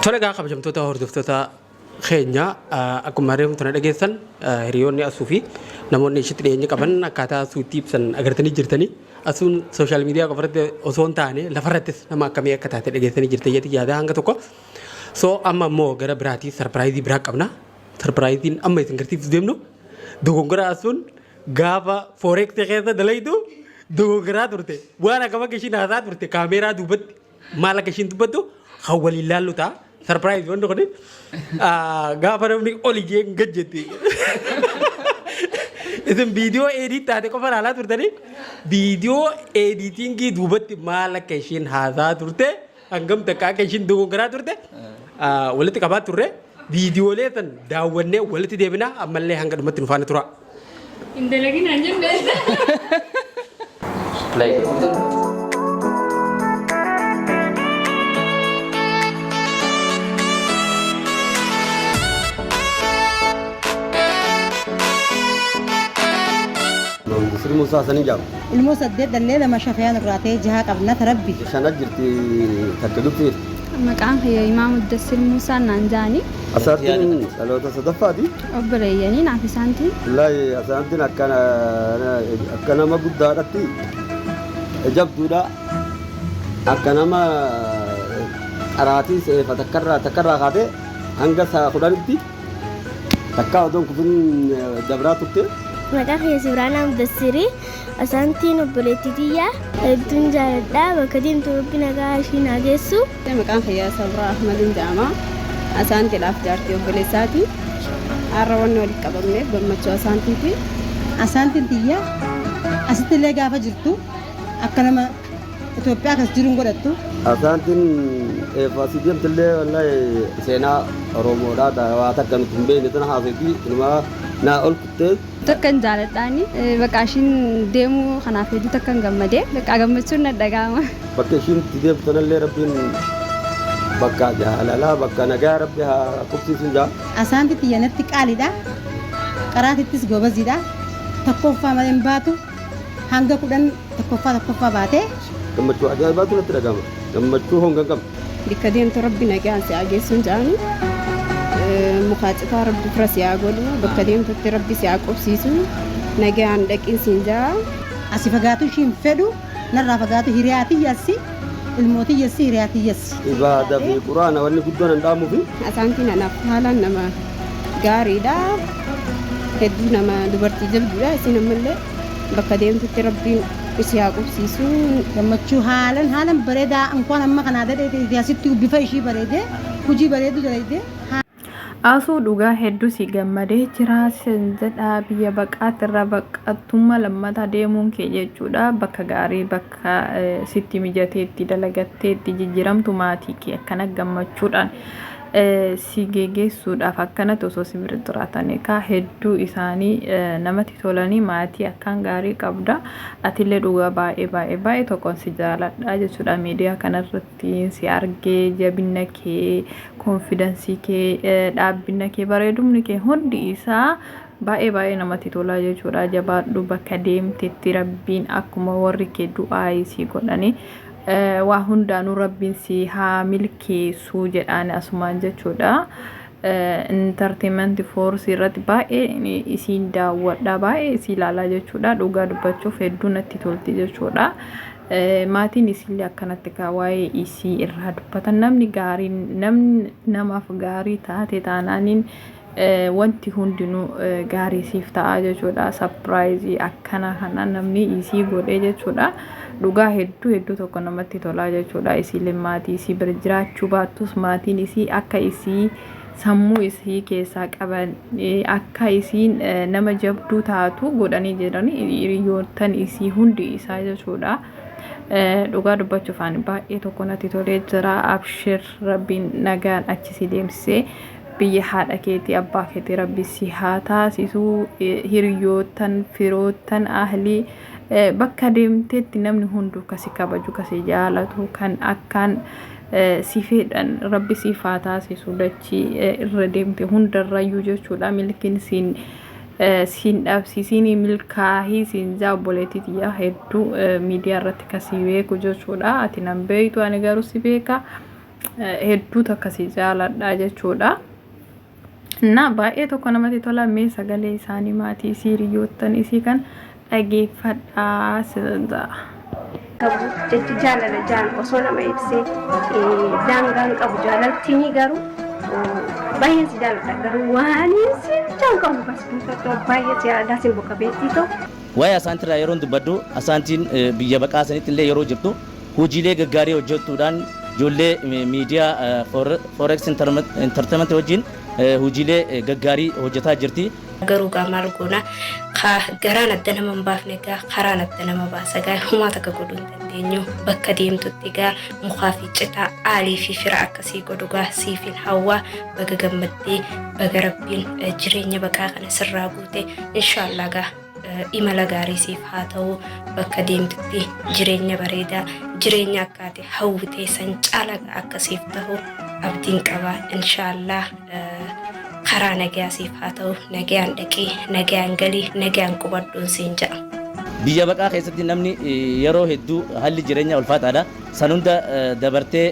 Tole egaa kabajamtoota hordoftoota keenya, akkuma reefu tana dhageessan, hiriyoonni Asuu fi namoonni ishitti dhiyeenya qaban akkaataa Asuutti ibsan agartanii jirtanii. Asuun social media qofarratti osoo hin taane lafarrattis nama akkamii akka taate dhageessanii jirtan jetti yaada hanga tokko. So amma immoo gara biraatii surprise biraa qabna. Surpriseiin amma isin garsiisuuf deemnu dogongora Asuun gaafa forex keessa dalaytu dogongoraa turte. Waan akkam akka ishiin haasaa turte, kaameeraa duubatti maal akka ishiin dubbattu kan waliin laallu ta'a. Surprise wanti kun gaafa namni oli jeen gad jetti. Isin viidiyoo edit taate qofa ilaalaa turtanii, viidiyoo editingii duubatti maal akka ishiin haasaa turte, hangam takka akka ishiin dogongoraa turte walitti qabaa turre. Viidiyoolee san daawwannee walitti deebina. Ammallee hanga dhumatti nu faana tura. Hin dalagin aan jenne. Play. Mangisir Musaa sanii jedhama. Ilmoo saddeet dhallee, lama shafayaan irraa ta'ee jaha qabna tarabbi. Shana jirti, takka Gibxiiti. Maqaan kiyya Imaam Muddassir Muusaa naan ja'ani. Asaantiin dhaloota sadaffaati. Obboleeyyanii naaf isaantiin. Wallaahi asaantiin akka nama guddaadhatti jabduudha. Akka nama qaraatii seefa takkarraa kaatee hanga sa'a 10tti takkaa odoon kufin dabraa turte. Maqaan kiyya Sibraanaa Muddassirii. Asaantiin obboleettii tiyya, hedduun jaaladha. Bakka deemtu Rabbi nagaa ishiin haa geessu. Maqaan kiyya Sabraa Ahmadiin jedhama. Asaantiidhaaf jaartii obboleessaati. Har'a wanni walitti qabamneef gammachuu Asaantiiti. Asaantiin tiyya asitti illee gaafa jirtu akka nama Itoophiyaa kas jiru hin godhattu. Asaantiin eeffa asii deemtillee wallaahi seenaa Oromoodhaa waa takka nuti hin beekne tana haasofti, inumaa naa ol kuttee. Takkan jaaladhaani. Bakka ishiin deemuu kanaaf hedduu takkan gammade. Bakka gammachuun na dhaga'ama. Bakka ishiin itti deemtu tanallee Rabbiin bakka jaalalaa, bakka nagaa Rabbi haa qubsiisun jaa. Asaanti tiyya natti qaaliidha. Qaraatittis gobaziidha. Tokkoffaa malee hin baatu. Hanga 10 tokkoffaa tokkoffaa baate. Gammachuu ajaa'ibaatu natti dhaga'ama. Gammachuu honga hin qabne. Bikka deemtu Rabbi nagaan si haa geessuun ja'ani. Mukaa citaa Rabbi fira si haa godhu. Bakka deemtutti Rabbi si haa qubsiisu. Nagaan dhaqiin siin ja'a. Asi fagaatu ishii hin fedhu. Narraa fagaatu, hiriyaa tiyyassi, ilmoo tiyyassi, hiriyaa tiyyassi. Ibaada fi Qur'aana wanni guddoon an dhaamufi. Asaantiin anaaf haalaan nama gaariidha. Hedduu nama dubartii jabduudha. Isiin ammallee bakka deemtutti Rabbiin isii haa qubsiisu. Gammachuu haalan haalan bareedaa, inkwaan amma kanaa dadhee asitti bifa ishii bareedee hujii bareedu dalaydee. Asuu dhugaa hedduu si gammadee jira sin jedha. Biyya baqaatirra baqattummaa lammataa deemuun kee jechuudha, bakka gaarii, bakka sitti mijatee itti dalagattee itti jijjiiramtu, maatii kee akkana gammachuudhaan si geggeessuudhaaf akkanatti osoo si bira jiraatan egaa hedduu isaanii namatti tolanii. Maatii akkaan gaarii qabda atillee. Dhugaa baay'ee baay'ee baay'ee tokkoon si jaaladha jechuudha. Miidiyaa kanarratti si argee jabina kee, confidence kee, dhaabbina kee, bareedumni kee hundi isaa baay'ee baay'ee namatti tola jechuudha. Jabaadhu. Bakka deemtetti Rabbiin akkuma warri kee du'aa isii godhanii waa hundaanuu Rabbiin si haa milkeessuu jedhaan asumaan jechuudha. Entertainment Force irratti baay'ee isiin daawwadha, baay'ee isii ilaalaa jechuudha. Dhugaa dubbachuuf hedduu natti tolti jechuudha. Maatiin isiillee akkanatti kaa waa'ee isii irraa dubbatan. Namni gaariin, namni namaaf gaarii taate taanaaniin wanti hundinuu gaarii siif ta'a jechuudha. Surprise akkana kana namni isii godhee jechuudha. Dhugaa hedduu hedduu tokko namatti tolaa jechuudha. Isiilee maatii isii bira jiraachuu baattus, maatiin isii akka isii sammuu isii keessaa qaban, akka isiin nama jabduu taatu godhanii jiran hiriyoottan isii hundi isaa jechuudha. Dhugaa dubbachuuf ani baay'ee tokko natti tolee jira. Abshir, Rabbiin nagaan achi si deemsisee biyya haadha keetii abbaa keetii Rabbi si haa taasisuu. Hiriyoottan, firoottan, ahlii, bakka deemteetti namni hunduu kasi kabaju, kasi jaalatu, kan akkaan si fedhan Rabbi siif haa taasisu dachii irra deemte hundarrayyuu jechuudha. Milkiin siin dhabsiisiin, milkaahii siin jaa. Obboleettii tiyyaa, hedduu miidiyaa irratti kasii beeku jechuudha. Ati nan beektu, ani garuu si beeka. Hedduu takka si jaaladha jechuudha. Na baay'ee tokko namatti tola. Mee sagalee isaanii, maatii isii, hiriyoottan isii kan dhageeffadhaa sida. Qabu jechi jaalala jaan osoo nama ibsee daangaan qabu jaalaltiin, garuu baay'een si jaaladha, garuu waan si jaan qabu bas baay'ee si jaaladha, sin boqa beektii ta'u. Waa'ee Asaantiirraa yeroon dubbadhu, Asaantiin biyya baqaa sanitti illee yeroo jirtu hojiilee gaggaarii hojjetuudhaan ijoollee miidiyaa Forex Entertainment wajjin hojiilee gaggaarii hojjetaa jirti. Garuu gaa maal goona, garaan adda nama hin baafne, gaa karaan adda nama baasa. Gaa humaa takka godhuu hin dandeenyu. Bakka deemtutti gaa mukaa fi citaa, aalii fi fira akkasii godhu gaa siifin hawwaa. Baga gammaddee, baga Rabbiin jireenya baqaa kana sirraa guute. Inshaallah gaa imala gaarii siif haa ta'u. Bakka deemtutti jireenya bareedaa, jireenya akkaate hawwitee san caala akkasiif ta'u abdiin qaba. Inshaallah karaa nagayaa siif haa ta'u. Nagayaan dhaqii, nagayaan galii, nagayaan qubadhuun siin jedha. Biyya baqaa keessatti namni yeroo hedduu haalli jireenya ulfaataadha. San hunda dabartee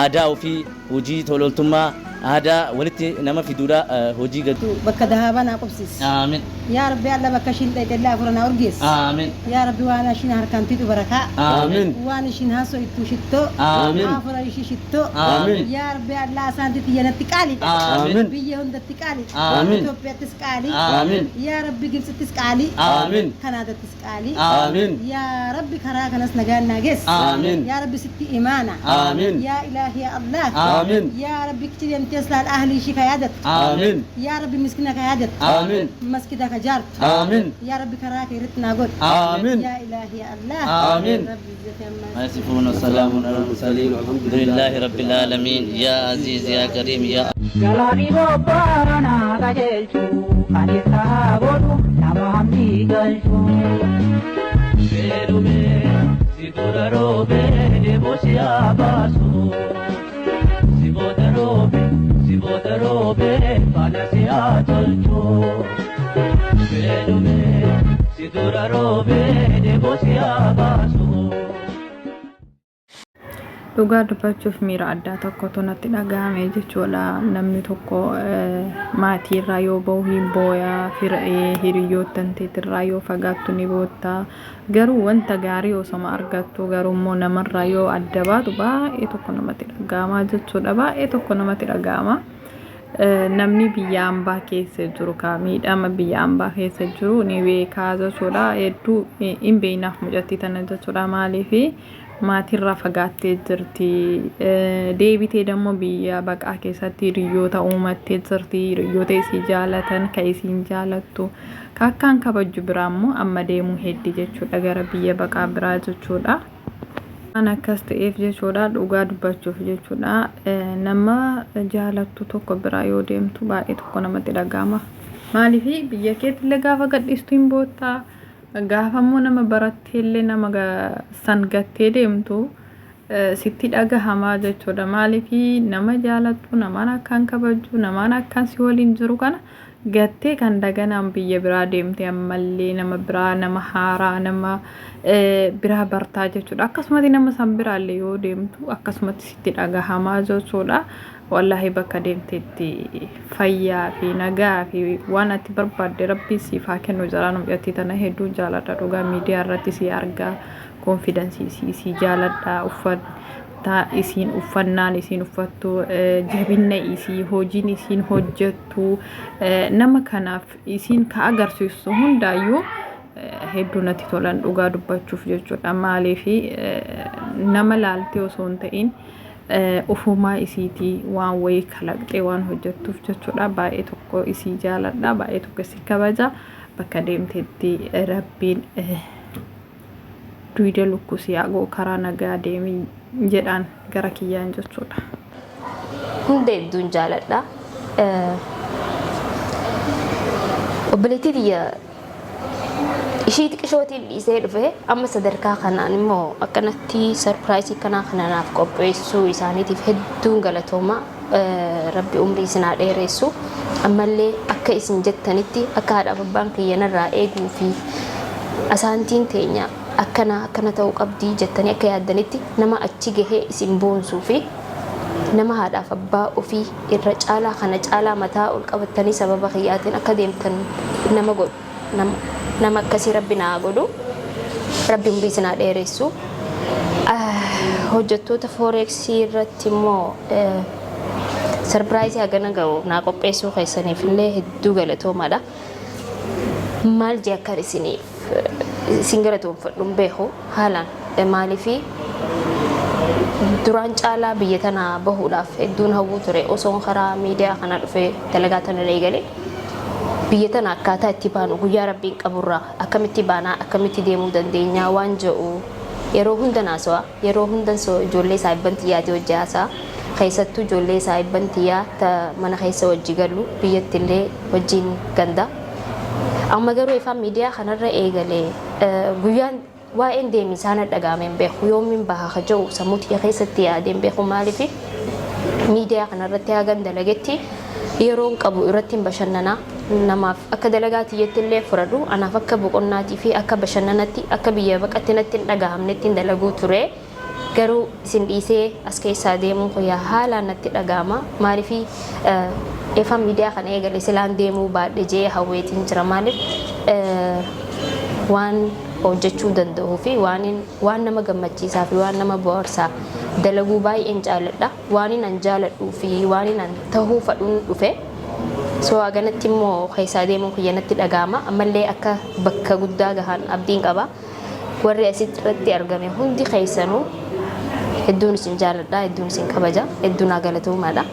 aadaa ofii, hojii tololtummaa, aadaa walitti nama fiduudha hojii gad. Bakka dahaabaa naa qubsiisi. Aamin. Yaa Rabbi Allah, bakka ishiin dhayxe illee afura naa urgeessi. Aamin. Yaa Rabbi, waan ishiin harkaan tiitu barakaa. Aamin. Waan ishiin haasoo ittuu shittoo. Aamin. Afura ishii shittoo. Aamin. Yaa Rabbi Allah, asaanti xiyyanatti qaaliidha. Aamin. Biyya hundatti qaaliidha. Aamin. Itoophiyaattis qaalii. Aamin. Yaa Rabbi, Gibxittis qaalii. Aamin. Kanaadattis qaalii. Aamin. Yaa Rabbi, karaa kanas nagaan naa geessi. Aamin. Yaa Rabbi, sitti imaana. Aamin. Yaa Ilaahi yaa Allah. Aamin. Yaa Rabbi, kichi deemtees laal ahli ishii ka yaadattu. Aamin. Yaa Rabbi, miskina ka yaadattu. Aamin. Maskida ka jaartu. Aamin. Yaa Rabbi, karaa kee irratti naa godhi. Aamin. Yaa Ilaahi yaa Allah. Aamin. Rabbi izzati ammaa. يصفون وسلام على المرسلين والحمد لله رب العالمين. يا عزيز يا كريم يا Galaani bobbaana qajeelchu, anis haa godhu nama hamdii galchu. Beelume si dura roobe deeboo si haa baasu. Si booda roobe, si booda roobe faana si haa tolchu. Beelume si dura roobe deeboo si haa baasu. Dhugaa dubbachuuf miira addaa tokkotu natti dhagahame jechuudha. Namni tokko maatiirraa yoo bahu hin booyaa, fira hiriyoottan teetirraa yoo fagaattu ni boottaa. Garuu wanta gaarii osoma argattu, garuu immoo namarraa yoo adda baatu baay'ee tokko namatti dhagahama jechuudha. Baay'ee tokko namatti dhagahama. Namni biyya hambaa keessa jiru ka miidhama biyya hambaa keessa jiru ni beekaa jechuudha. Hedduu hin beeknaaf mucattii tana jechuudha. Maaliifi maatirraa fagaattee jirti. Deebitee dammoo biyya baqaa keessatti hiriyoota uumattee jirti. Hiriyoota isii jaalatan, ka isiin jaalattu, ka akkaan kabaju biraa immoo amma deemuu heddi jechuudha, gara biyya baqaa biraa jechuudha. Waan akkas ta'eef jechuudha, dhugaa dubbachuuf jechuudha, nama jaalattu tokko biraa yoo deemtu baay'ee tokko namatti dhagahama. Maaliif biyya keetillee gaafa gadhiistu hin boottaa, gaafa immoo nama baratteellee nama san gattee deemtu sitti dhagahamaa jechuudha. Maaliif nama jaalattu, namaan akkaan kabaju, namaan akkaan si waliin jiru kana gattee kan daganaan biyya biraa deemte, ammallee nama biraa, nama haaraa, nama biraa bartaa jechuudha. Akkasumatti nama san biraallee yoo deemtu akkasumatti sitti dhagahamaa jechuudha. Wallaahi bakka deemtetti fayyaa fi nagaa fi waan ati barbaadde Rabbiin siif haa kennu jedhaan. Mucattii tana hedduu jaaladha dhugaa. Miidiyaa irratti si argaa, confidence isii jaaladha, uffata isiin, uffannaan isiin uffattu, jabinna isii, hojiin isiin hojjettu, nama kanaaf isiin ka agarsiistu hundaayyuu hedduu natti tolan dhugaa dubbachuuf jechuudha. Maaliif nama laaltee osoo hin ta'in ufumaa isiitii waan wayii kalaqxee waan hojjettuuf jechuudha. Baay'ee tokko isii jaaladha, baay'ee tokko isii kabaja. Bakka deemtetti Rabbiin duyda lukkusii hagoo karaa nagaa deemii jedhaan gara kiyyaan jechuudha. Hunda hedduun jaaladha. Obboleettii tiyya ishii xiqishootiin dhiisee dhufe, amma sadarkaa kanaan immoo akkanatti surprise kanaa kananaaf qopheessuu isaaniitiif hedduun galatooma. Rabbi umrii isin haa dheeressu. Ammallee akka isin jettanitti, akka haadhaaf abbaan kiyyanarraa eeguu fi asaantiin teenya akkana akkana ta'uu qabdii jettanii akka yaaddanitti, nama achi gahee isin boonsuu fi Nama haadhaaf abbaa ofii irra caalaa kana caalaa mataa ol qabattanii sababa kiyyaatiin akka deemtan nama godhu. Nama akkasii Rabbi naa godhu. Rabbi umrii isin haa dheeressu. Hojjettoota fooreeksii irratti immoo sarpiraayizii hagana ga'u naa qopheessuu keessaniif illee hedduu galatoomaadha. Maal jee akkan isiniif isin galatoomfadhu hin beeku haalaan maaliifi duraan caalaa biyya tana bahuudhaaf hedduun hawwuu ture osoon karaa miidiyaa kana dhufee dalagaa tana eegale. Biyya tana akkaataa itti baanu guyyaa Rabbiin qaburraa akkamitti baanaa, akkamitti deemuu dandeenyaa waan jedhu yeroo hunda naasawa. Yeroo hundan so ijoollee saahibban tiyyaati wajji haasa'a. Keessattuu ijoollee saahibban tiyyaa ta mana keessa wajji gallu biyyatti illee wajjiin ganda. Amma garuu ifaan miidiyaa kanarra eegale guyyaan waa'een deemisaa na dhaga'ame hin beeku. Yoomin baha ka jedhu sammuu tiyya keessatti yaadee hin beeku. Maaliif miidiyaa kanarratti hagan dalagetti yeroon qabu irratti hin bashannana. Namaaf akka dalagaa tiyyatti illee fudhadhu, anaaf akka boqonnaatii fi akka bashannanatti, akka biyya baqatti natti hin dhagahamnetti hin dalaguu ture. Garuu isin dhiisee as keessaa deemuun kiyya haalaan natti dhagahama. Maaliif efa miidiyaa kana eegale silaan deemuu baadhe jee hawweetiin jira. Maaliif waan hojjechuu danda'uu fi waan nama gammachiisaa fi waan nama bohaarsaa dalaguu baay'een jaaladha. Waan an jaaladhuu fi waan an tahuu fadhuun dhufe. So haganatti immoo keessaa deemuun kiyya natti dhagahama. Ammallee akka bakka guddaa gahan abdiin qaba. Warri asirratti argame hundi keessanuu hedduun isin jaaladha, hedduun isin kabaja, hedduun naa galatoomaadha.